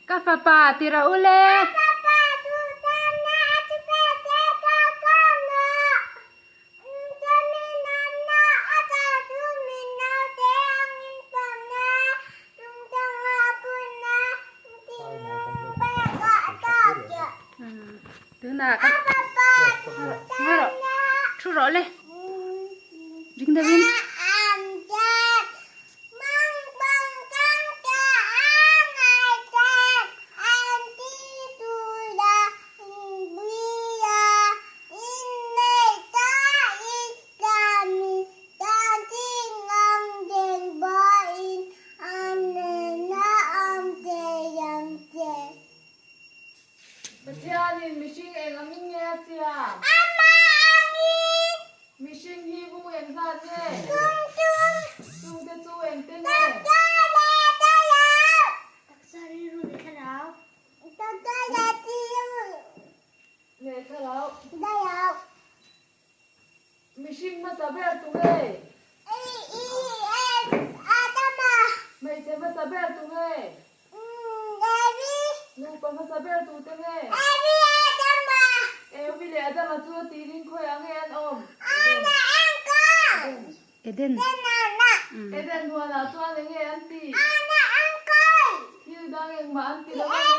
Ka fapa ti rawh u le. Tunah ka Nga rawh thu rawh le ring deuhin. Pathianin mihring eng angin nge a siam? Mihring hi bung eng zat nge? Chungte chu engte nge? Leh thlarau. Mihring hmasa ber tu nge? Hmeichhe hmasa ber tu nge? Nupa hmasa ber tu te nge? Evi leh Adama chu a tirin khawiah nge an awm? Eden. Eden huanah chuan eng nge an tih? Thil dang engmah an ti lo a ni.